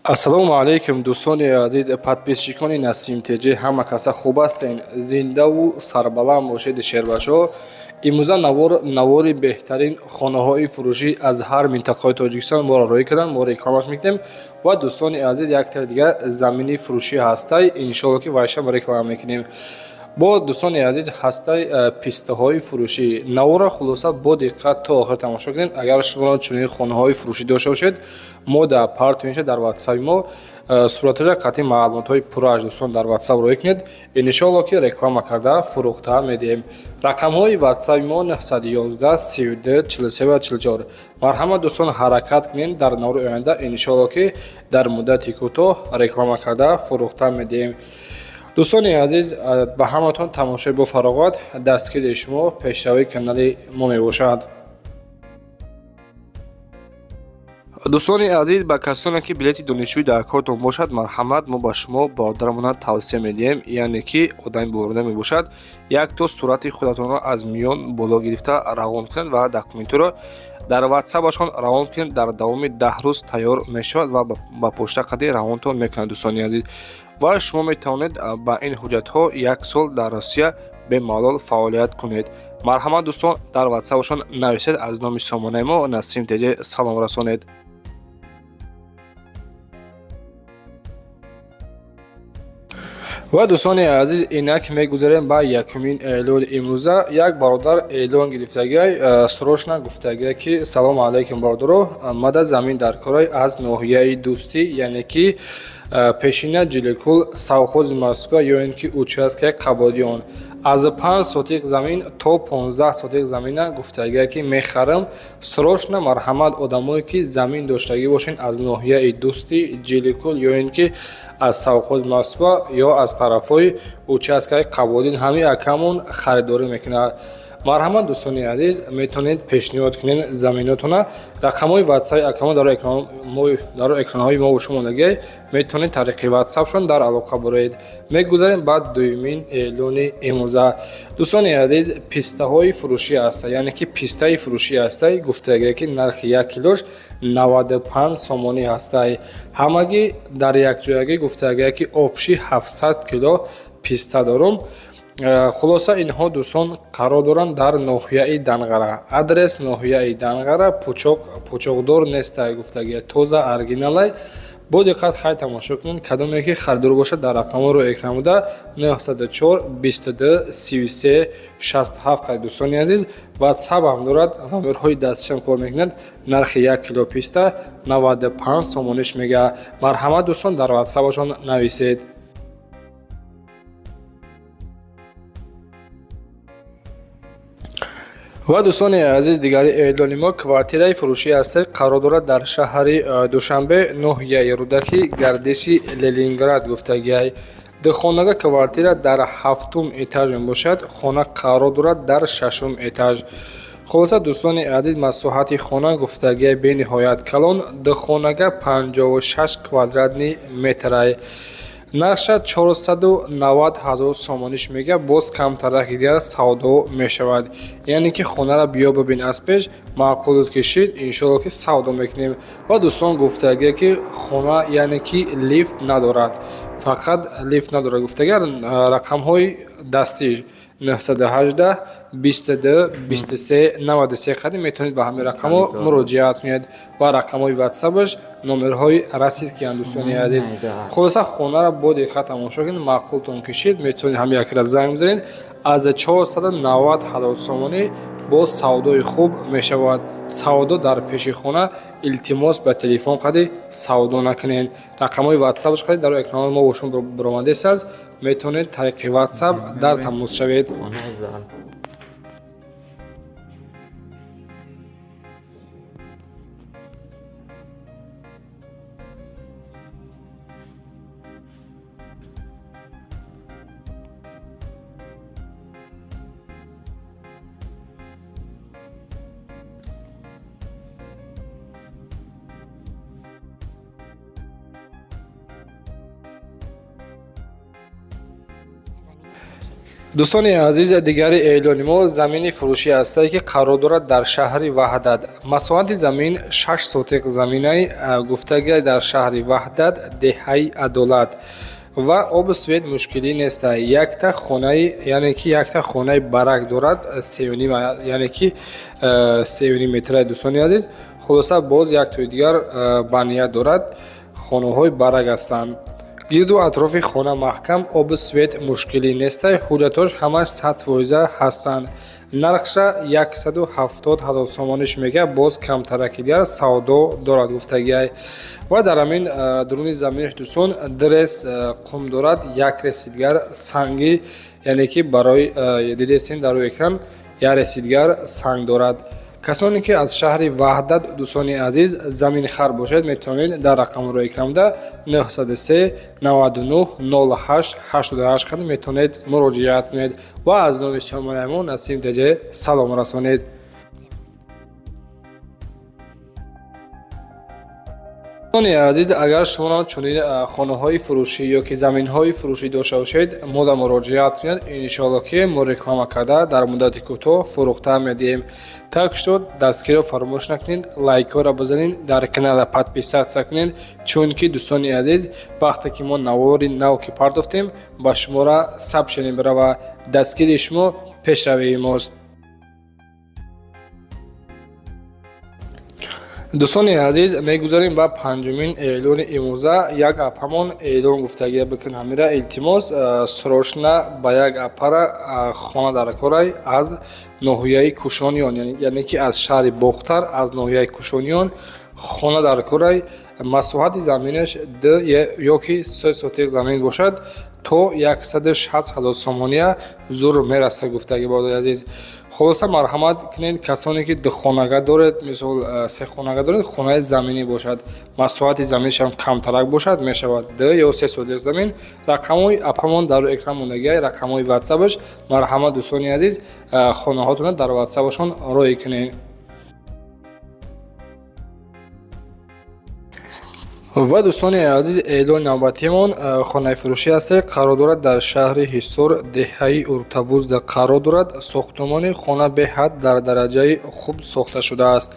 Ассалому алайкум, дӯстони азиз, подписчикони Насим ТЖ, ҳама каса хуб ҳастен, зиндаву сарбаланд бошед. Шербашо, имрӯза навор навори беҳтарин хонаҳои фурӯшӣ аз ҳар минтақаи Тоҷикистон моро роҳӣ карданд, мо рекламаш мекунем. Ва дӯстони азиз, яктари дигар замини фурӯшӣ ҳастай, иншоалло ки вайшам реклама мекунем. Бо дӯстони азиз ҳастай пистаҳои фурӯшӣ. Навора хулоса бо диққат то охир тамошо кунед. Агар шумо чунин хонаҳои фурӯшӣ дошта бошед, мо дар партоинша дар ватсаби мо суратҳоя қатъи маълумотҳои пуррааш дӯстон дар ватсап роҳӣ кунед, иншоалло ки реклама карда фурӯхта медиҳем. Рақамҳои ватсаби мо 911 32 43 ва 44. Марҳамат, дӯстон, ҳаракат кунед, дар навори оянда иншоалло ки дар муддати кӯтоҳ реклама карда фурӯхта медиҳем. Дӯстони азиз, ба ҳаматон тамошои бо фароғат, дастгири шумо пешравии канали мо мебошад. Дӯстони азиз, ба касоне ки билети донишҷӯӣ дар кортон бошад, марҳамат, мо ба шумо бародарамона тавсия медиҳем, яъне ки одами боварда мебошад, якто сурати худатонро аз миён боло гирифта равон кунед ва документҳоро дар ватсапашон равон кунед. Дар давоми 10 рӯз тайёр мешавад ва ба почта қади равонтон мекунад, дӯстони азиз. Ва шумо метавонед ба ин ҳуҷҷатҳо як сол дар Россия бемалол фаъолият кунед. Марҳамат, дӯстон, дар ватсапашон нависед, аз номи сомонаи мо Насим ТЖ салом расонед. Ва дӯстони азиз, инак мегузарем ба якумин эълони имрӯза. Як бародар эълон гирифтагиай, срочно гуфтагиай ки салому алайкум, бародаро, мада замин дар корай аз ноҳияи Дӯстӣ, яъне ки пешина Ҷиликул, совхози Москва ё ин ки участкаи Қабодиён, аз 5 сотиқ замин то 15 сотиқ замина гуфтагиай ки мехарам срочно. Марҳамат, одамое ки замин доштагӣ бошед аз ноҳияи Дӯстӣ, Ҷиликул ё ин ки аз совхози Москва ё аз тарафҳои участкаи Қабодин, ҳамин акамон харидорӣ мекунад. Марҳамат, дӯстони азиз, метавонед пешниҳод кунед заминотона. Рақамҳои ватсаи акамон дар экранҳои мо шумо мондагиай, метавонед тариқи ватсапшон дар алоқа бороед. Мегузарем ба дуюмин эълони имрӯза. Дӯстони азиз, пистаҳои фурӯшӣ ҳаста, яъне ки пистаи фурӯшӣ ҳастай. Гуфтагиай ки нархи як килош 95 сомонӣ ҳастай. Ҳамагӣ дар якҷоягӣ гуфтагиай ки общий 700 кило писта дорум. Хулоса, инҳо, дӯстон, қарор доранд дар ноҳияи Данғара. Адрес ноҳияи Данғара, пучоқ пучоқдор нестай, гуфтагия, тоза оригиналай. Бо диққат хай тамошо кунед. Кадоме ки харидор бошад, дар рақамҳоро экран буда 904 22 33 67 қайд. Дӯстони азиз, ватсап ҳам дорад, номерҳои дастишам кор мекунад. Нархи як кило писта 95 сомониш мега. Марҳамат, дӯстон, дар ватсапашон нависед. Ва дӯстони азиз, дигари эълони мо квартираи фурӯшӣ аст, қарор дорад дар шаҳри Душанбе, ноҳияи Рӯдакӣ, гардиши Ленинград гуфтагиай. Духонага квартира дар ҳафтум этаж мебошад, хона қарор дорад дар шашум этаж. Хулоса, дӯстони азиз, масоҳати хона гуфтагиай бениҳоят калон, духонага 56 квадратный метрай. Нархша 490 ҳазор сомониш мега, боз камтарак дигар савдо мешавад. Яъне ки хонара биё бибин, аз пеш маъқулот кишид, иншоалло ки савдо мекунем. Ва дӯстон, гуфтагие ки хона яъне ки лифт надорад, фақат лифт надорад гуфтагия. Рақамҳои дастиш 918 22 23 93 қадим, метавонед ба ҳамин рақамҳо муроҷиат кунед ва рақамҳои ватсапаш номерҳои российскиянд, дӯстони азиз. Хулоса, хонаро бо диққат тамошо кунед, маъқултон кишид, метавонед ҳам якра занг бизанед. Аз 490 ҳазор сомонӣ боз савдои хуб мешавад. Савдо дар пеши хона, илтимос, ба телефон қади савдо накунед. Рақамҳои ватсапаш қади дар экранҳои мо шумо баромадааст, метавонед тариқи ватсап дар тамос шавед. Дӯстони азиз, дигари эълони мо замини фурӯшӣ ҳастае, ки қарор дорад дар шаҳри Ваҳдат. Масоҳати замин 6 сотиқ заминай, гуфтагиай, дар шаҳри Ваҳдат, деҳаи Адолат, ва обу свет мушкилӣ неста. Якта хонаи, яъне ки якта хонаи барак дорад, сеюним, яъне ки 3,5 метраи. Дӯстони азиз, хулоса, боз яктои дигар баният дорад, хонаҳои барак ҳастанд. Гирду атрофи хона маҳкам, обу свет мушкилӣ нестай, ҳуҷҷатҳош ҳамаш 100% ҳастанд. Нархша 170 000 сомониш мега, боз камтараки дигар савдо дорад, гуфтагиай. Ва дар ҳамин дуруни заминаш, дӯстон, дрес қум дорад, як реси дигар сангӣ, яъне ки барои дидесин дар рӯи экран, як реси дигар санг дорад. Касоне ки аз шаҳри Ваҳдат, дӯстони азиз, заминхар бошед, метавонед дар рақами рӯи экранда 903 99 08 88 қадр метавонед муроҷиат кунед ва аз номи сомонаи мо Насим ТЖ салом расонед. Дӯстони азиз, агар шумо чунин хонаҳои фурӯшӣ ё ки заминҳои фурӯшӣ дошта бошед, мода муроҷиат кунед. Иншоалло, ки мо реклама карда, дар муддати кӯтоҳ фурӯхта медиҳем. Так что дастгириро фаромӯш накунед, лайкҳоро бизанед, дар канала подписаться кунед, чунки, дӯстони азиз, вақте ки мо навори нав ки партофтем, ба шуморо сообщение бирава. Дастгирии шумо пешравии мост. Дӯстони азиз, мегузарем ба панҷумин эълони имрӯза. Як апамон эълон гуфтагия бикун ҳамира, илтимос, срочно ба як апара хона дар корай аз ноҳияи Кушониён, яъне ки аз шаҳри Бохтар, аз ноҳияи Кушониён хона дар корай. Масоҳати заминаш 2 ё ки 3 сотиқ замин бошад, то 160 000 сомония зур мераса, гуфтаги. Бародари азиз, хулоса, марҳамат кунед, касоне ки духонага доред, мисол сехонага доред, хонаи заминӣ бошад, масоҳати заминашам камтарак бошад, мешавад 2 ё 3 сотиқ замин. Рақамҳои апамон дар рӯи экран мондагиай, рақамҳои ватсапаш. Марҳамат, дӯстони азиз, хонаҳотонро дар ватсапашон роҳӣ кунед. Ва, дӯстони азиз, эълони навбатиамон хонаи фурӯшӣ аст, қарор дорад дар шаҳри Ҳисор, деҳаи Уртабузда қарор дорад. Сохтумони хона беҳад дар дараҷаи хуб сохта шудааст,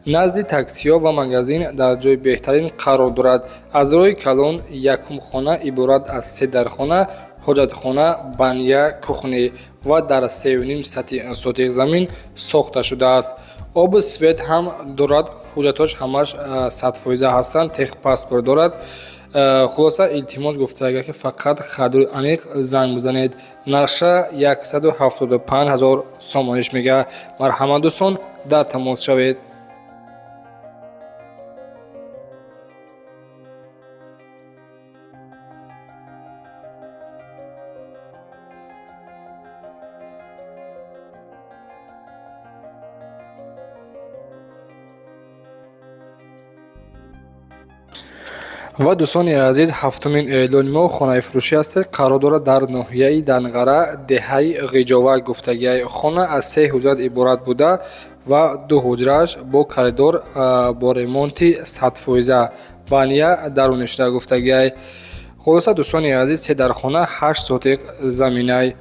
назди таксиҳо ва магазин, дар ҷои беҳтарин қарор дорад, аз роҳи калон. Якум хона иборат аз се дархона, ҳоҷатхона, баня, кухня ва дар 3,5 сотиқ замин сохта шудааст. Обу свет ҳам дорад, ҳуҷҷатҳош ҳамаш 100% ҳастанд, техпаспорт дорад. Хулоса, илтимос гуфтага, ки фақат хадури аниқ занг бизанед. Нархша 175 000 сомониш мега. Марҳамат, дӯстон, дар тамос шавед. Ва, дӯстони азиз, ҳафтумин эълони мо хонаи фурӯшӣ аст, қарор дорад дар ноҳияи Данғара, деҳаи Ғиҷовак, гуфтагиай. Хона аз се ҳуҷрат иборат буда ва ду ҳуҷрааш бо коридор, бо ремонти 100%, баня дарунишда, гуфтагиай. Хулоса, дӯстони азиз, се дархона, 8 сотиқ заминай,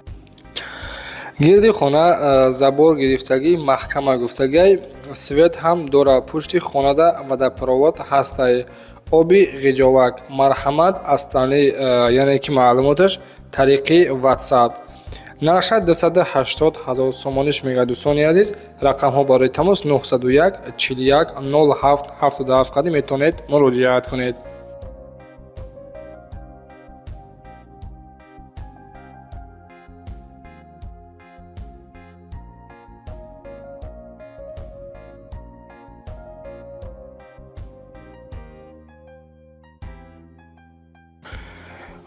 гирди хона забор гирифтагӣ, маҳкама, гуфтагиай. Свет ҳам дора, пушти хонада водопровод ҳастай, оби Ғиҷовак. Марҳамат, астани, яъне ки маълумоташ тариқи ватсап. Нархша 280 000 сомониш мегӯяд. Дӯстони азиз, рақамҳо барои тамос 901 41 07 77 қадим метавонед муроҷиат кунед.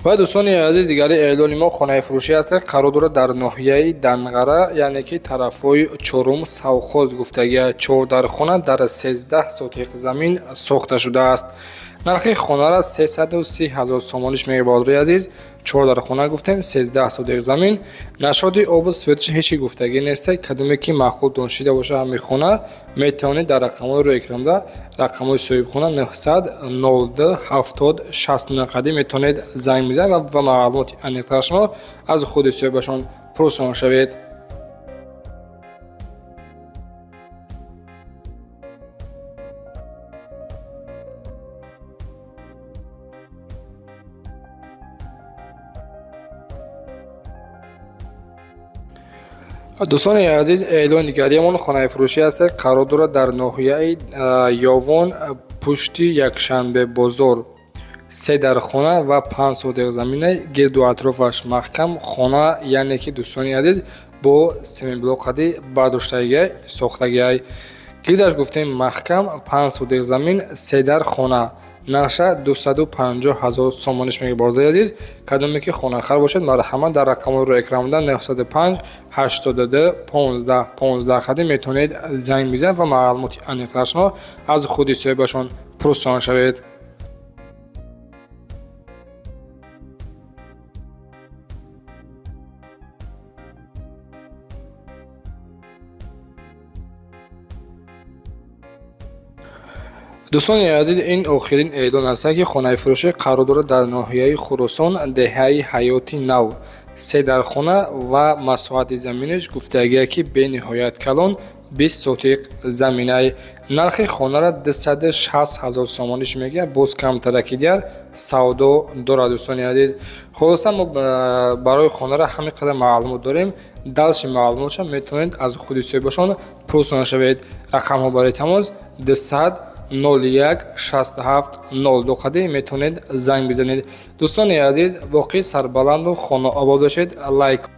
Ва, дӯстони азиз, дигари эълони мо хонаи фурӯшӣ аст, қарор дорад дар ноҳияи Данғара, яъне ки тарафҳои чорум совхоз, гуфтагия. Чордархона дар 13 сотиқ замин сохта шудааст. Нархи хонара 330 000 сомониш мегӯяд. Бародари азиз, чордархона гуфтем, 13 сотиқ замин. Нашоди обу светиш ҳечи гуфтагӣ нест. Кадоме ки маъқултон шида бошад ҳамин хона, метавонед дар рақамҳои рӯи экранда, рақамҳои соҳибхона 900 02 70 69 қадим метавонед занг бизанед ва маълумоти аниқтарашро аз худи соҳибашон пурсон шавед. Дӯстони азиз, эълони дигариамон хонаи фурӯшӣ аст, қарор дорад дар ноҳияи Ёвон, пушти Якшанбе бозор. Се дархона ва 5 сотих замина, гирду атрофаш маҳкам. Хона, яъне ки, дӯстони азиз, бо семиблок қади бардоштагиай, сохтагиай. Гирдаш гуфтем маҳкам, 5 сотих замин, се дар хона. Нархша 250 000 сомониш мега. Бародари азиз, кадоме ки хонахар бошад, марҳамат, дар рақамҳои рӯи экран буда 905 82 15 15 қади метавонед занг бизанед ва маълумоти аниқтарашро аз худи соҳибашон пурсон шавед. Дӯстони азиз, ин охирин эълон аст, ки хонаи фурӯшӣ қарор дорад дар ноҳияи Хуросон, деҳаи Ҳаёти Нав. Се дархона ва масоҳати заминаш гуфтагие, ки бениҳоят калон, 20 сотиқ заминай. Нархи хонара 260 000 сомониш мегӯяд, боз камтараки дигар савдо дорад. Дӯстони азиз, хулоса, мо барои хонара ҳамин қадар маълумот дорем. Дальше маълумотша метавонед аз худи соҳибашон пурсон шавед. Рақамҳо барои тамос 200 01 67 02 қади метавонед занг бизанед. Дӯстони азиз, воқеъ сарбаланду хонаобод бошед. Лайк.